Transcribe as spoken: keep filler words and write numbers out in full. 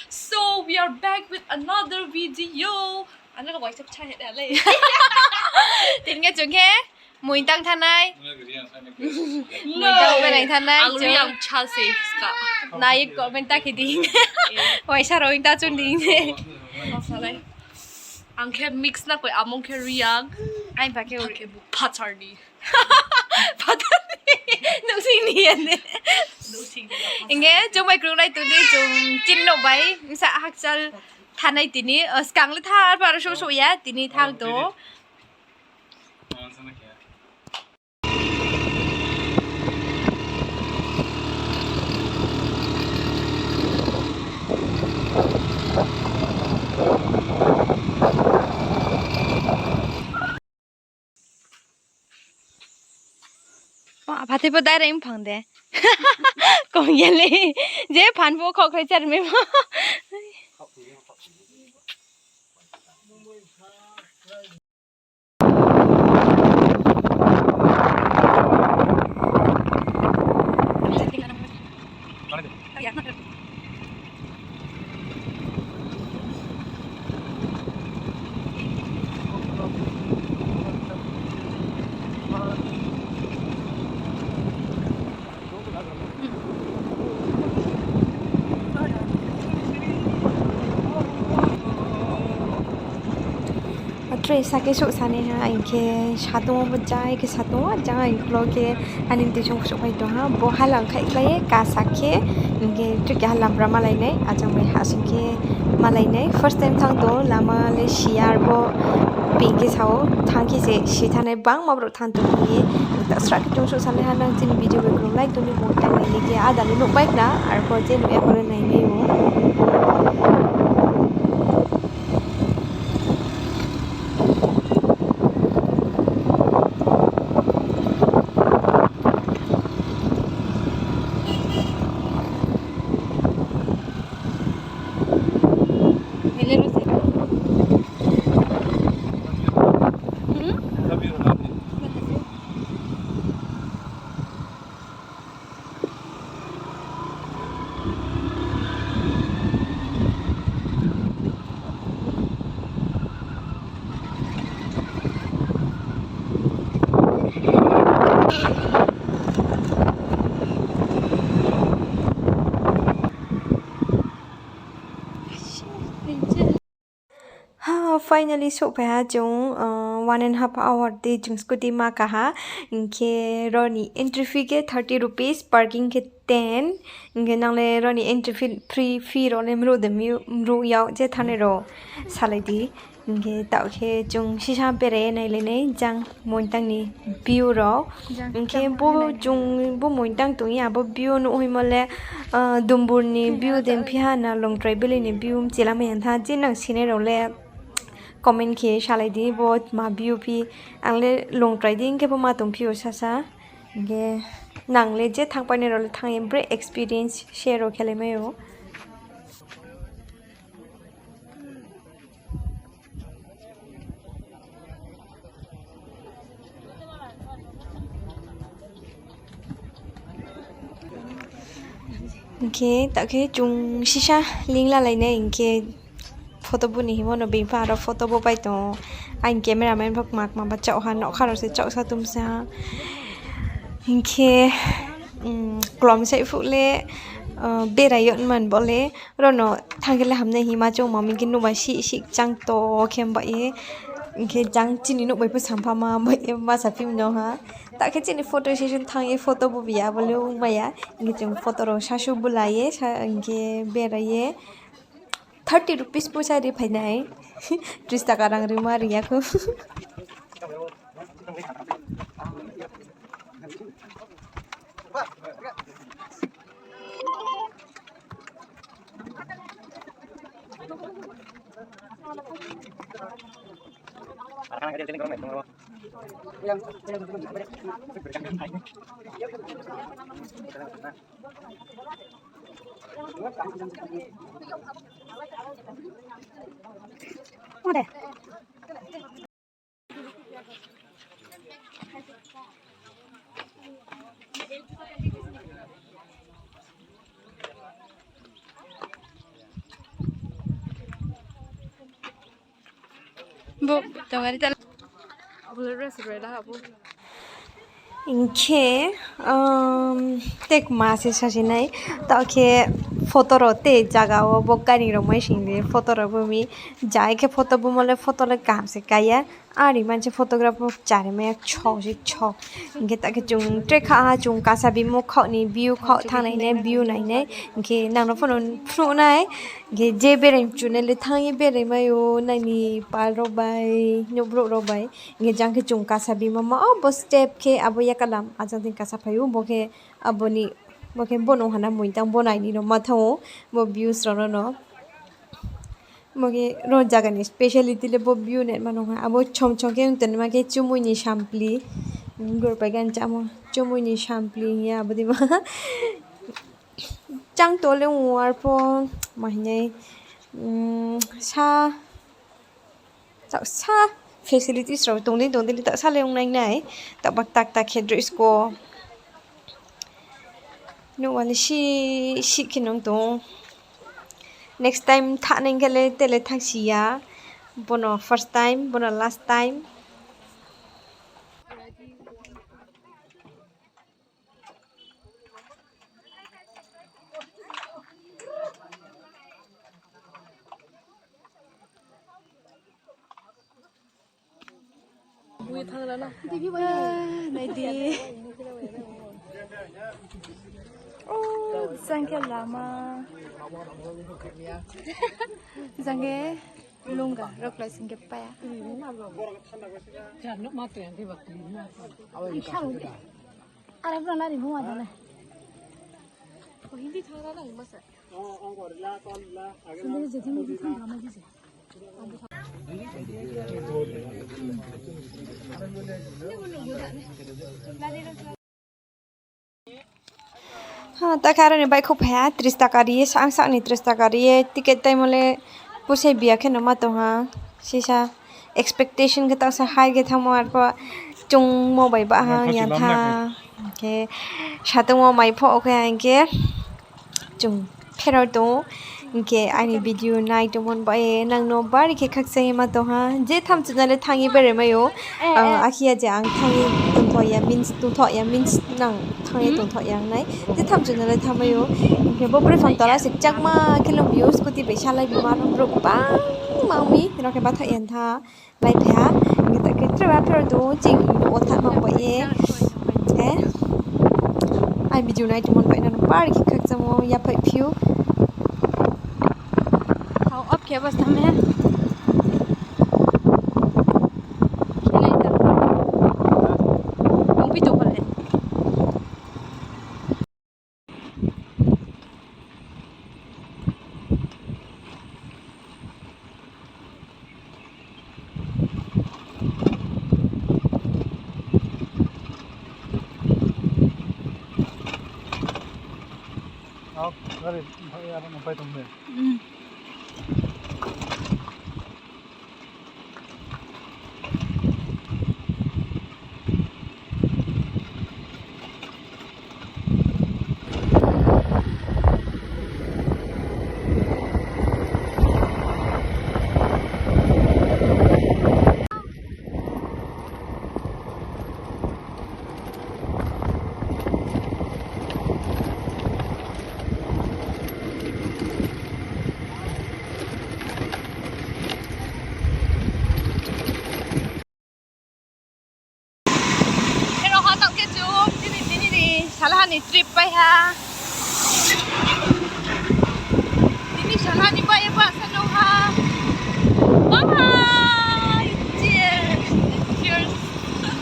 So we are back with another video. Ano ka waisa bcha he da le. Tini khe chung khe muitang thanai. Muitang berai thanai. Ang chung. Ang bcha se ska. Nai comment ta khe di. Waisa rao ta chung di. Ang khe mix na koi among khe Reang. Ai ba khe uri bu phathar ni. Phathar ni. Nung sing ni ya ne. Hing khe chung bai krunglai tong di chung chini nouh bai. Bsa hakchal thanai tini. Skang le thar paro so so ya tini thang to. Phathai pho direct mphang de. Kong ya le. Je phan pho khokhlai char mi pho. Atre sake souh sanai ha, hing khe satung wo bo jang, hing khe satung wo jang, hing khe ani tui chung souhphai tong ha, bo halang khaihkhlai ye kasa khe, hing khe tui keha lamra malai nai, ajang bai hahsoing khe malai nai, first time thanng tong, lama le siya, arbo ping khe sao, thanng khe se si thanai, bangma brouh thanng tong ye, ta srah khe chung souh sanai ha, nang chini video bai krung like tong di, bo tang nai ni khe, ada le nuhpai khna, arphuh je nuh ya pho le nai nai ou. Ha, finally souhphai ha chung, one and half hour de chung scooty ma ka ha. Hing khe ro ni entry fee khe thirty rupees, parking khe ten. Hing khe nang le ro ni entry fee, free fee rao le mruh de, mruh yag je thanngnai rao salai di. Hing khe taoh khe chung sisa berai ye nailai nai jang muitang ni view rao. Hing khe bo chung bo muitang tong ye abo view nuh hoihmo le, Dumbur ni view de phi ha na Longtrai Valley ni view mchila mai ya tha, je nang sinai rao le comment khe salai di bo tma view phi. Ang le Longtrai di hing khe bo ma tongphi ou sasa. Hing khe nang le je thanngpainai rao le thanng ye bre experience share rao khe lai mai ou. Hing khe taoh khe chung sisa link lalai nai hing khe photo bu ni himo no bini pha aro photo bo pai tong ou. Aini camera man pho kma kma ba chaoh ha, nougkha rao se chaoh sa tum sa ha. Hing khe, klom sai phuh le, berai yo man bo le, ro no thanng khe le hamnai hima chung ma mi khe nuh bai sih sih chang to khe ba ye. Hing khe jang chini nouh bai pho sampha ma ba ye ma sa phi no ha. Ta khe chini photo session thanng ye photo bu bi ya bo le ongmai ya. Hing khe chung photo rao sasu bulai ye, hing khe berai ye. Thirty rupees poisa ri phai nai. Tris taka rang rima ri ya khou. Bo, tongari ta. Hing khe, um, tekma se sasinai. Taoh khe photo rao tei zaga wo bo kairing rao mai sing di photo rao bo mi. Jai khe photo bo mo le photo le kaham se kaiya. Ari manse photograph bo chari mai ya chok se chok. Hing khe taoh khe chung tre kha ha chung kasa bimo khaoh ni view khaoh thanng nai nai view nai nai. Hing khe nang no phano phnuh nai. Hing khe je berai mchu nai le thanng ye berai mai ou naini pal rao bai, nouh brouh rao bai. Hing khe jang khe chung kasa bimo ma, o bo step khe abo yakalam ajang din kasa phai ou, bo khe abo ni, bo khe bo nung hana mui tang bo naini no ma thanng ou, bo views rao no no. Bo khe ro zaga ni speciality le bo view naima nung ha. Abo chom chom khe ong tongnaima khe chumui ni sampli. Gur pai gan chámo chumui ni sampli hing ye abo dei ma. Chang to le ong ou arpho ma hing nai, um, sa, taoh sa facilities rao tong dei tong dei le taoh sa le ong nai nai. Taoh ba tak tak khe dress ko. Nouh wa le si, si khe nung tong. Next time thanng nai khe le te le thanngsi ya. Bono first time, bono last time. Ah, nai di. O, jang khe lama. Jang khe lungga, rok lai sing khe paya. Ara bro nari buma dole. Hindi thangra na hima se. Hindi je thing thang thang ma di se. Ha, ta khe aro ni baihkhouh phai ha, tris taka ri ye, sa ang sa ni tris taka ri ye, ticket taimo le pusai biya khe no ma tong ha, sisa expectation khe taoh sa high khe thanngmo arpho chungmo bai ba ha, ya tha, hing khe satongmo mai pho khe hing khe chung pherao tong ou. Hing khe aini video nai tongmo bai ye nang no bari khe khakchang ye ma tong ha. Je tham chuna le thanng ye berai mai ou. Ah, akhe ya je ang thanng ye tongthoh ya means, tongthoh ya means nang thanng ye tongthoh ya nai. Je tham chuna le thanng mai ou. Hing khe bo broi phang tola se chakma khe lom yo scooty bai salai bima rao brouh bangma ong mi, rao khe bathaoh ya tha. Lai phai ha, hing khe ta khe tre ba phero tong ou, ching o thanng mang bai ye. Eh? Ai video nai tongmo bai nang no bari khe khakchangmo yaphaih phiu. Thao off khe bas tham ya. Khe nai ta. Tongphi tong pha le. Ao, gari, aro no pai tong de. Hmm. Ero ha taoh khe chung chini tini ni salha ni trip pai ha.